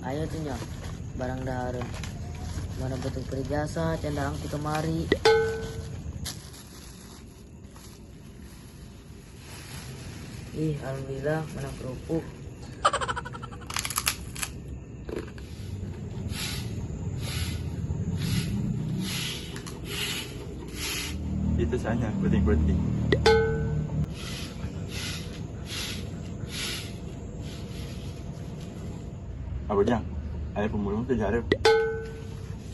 Ayo tuh nya, barang dahareun. Mana bentuk perjasa, cendang ti kemari. Ih, alhamdulillah menang kerupuk. Itu sanya penting-penting. Apa jang? Aya pemulung teh jarep.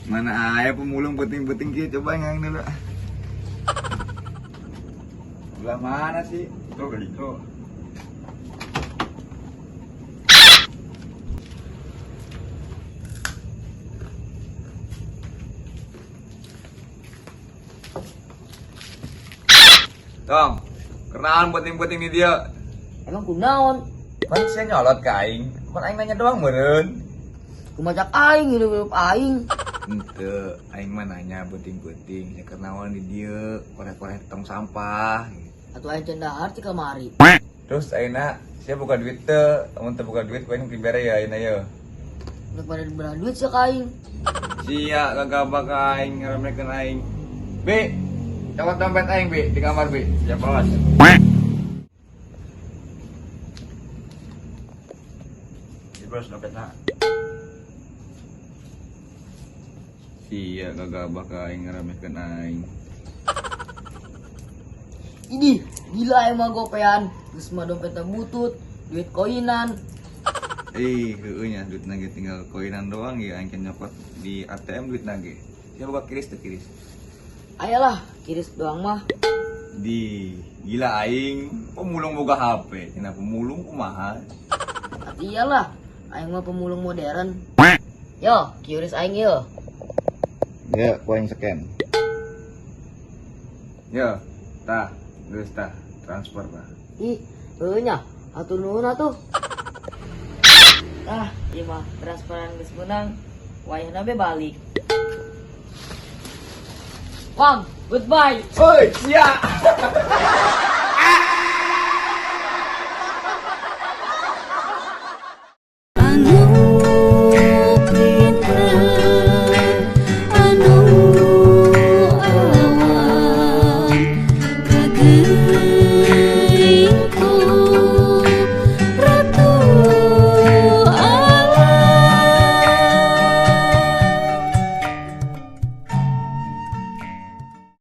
Mana aya pemulung penting-penting kieu, coba ngang dulu. Belah mana sih? Tuh kali itu. Tong, kenalan penting-penting di dia. Emang kunaon? Pan sia nyolot ka aing. Pan aing nanya doang meureun. Kumacak aing, hidup-hidup aing. Henteu, aing mah nanya penting-penting. Sia kenalan di dieu, korek-korek tong sampah. Atuh aing can dahar ti kamari. Terus ayeuna sia boga duit teu? Amun teu boga duit ku aing dibere ya ayeuna ye. Udah pada diberi duit sia ka aing. Sia gagabah ka aing ngaremekeun aing. Bi, cokot dompet aing bi di kamar bi. Siap bos. Siap bos dompetna. Sia gagabah ka aing ngaremekeun aing. Idih, gila emang gopean. Geus mah dompetna butut, duit koinan. Ih, heueuh nya duit ge tinggal koinan doang ya aing can nyokot di ATM duit ge. Sia boga kiris teu kiris? Ayalah, kiris doang mah. Di gila aing, pemulung boga HP, cenah pemulung kumaha? Atuh iyalah, aing mah pemulung modern. Yo, kiris aing yo. Ya, ku aing scan. Yo, tah, geus tah, transfer tah. Ih, heueuh nya, atuh nuhun atuh. Ah, ieu mah transferan geus meunang. Wayahna be balik. Wang, goodbye. Oi, sia.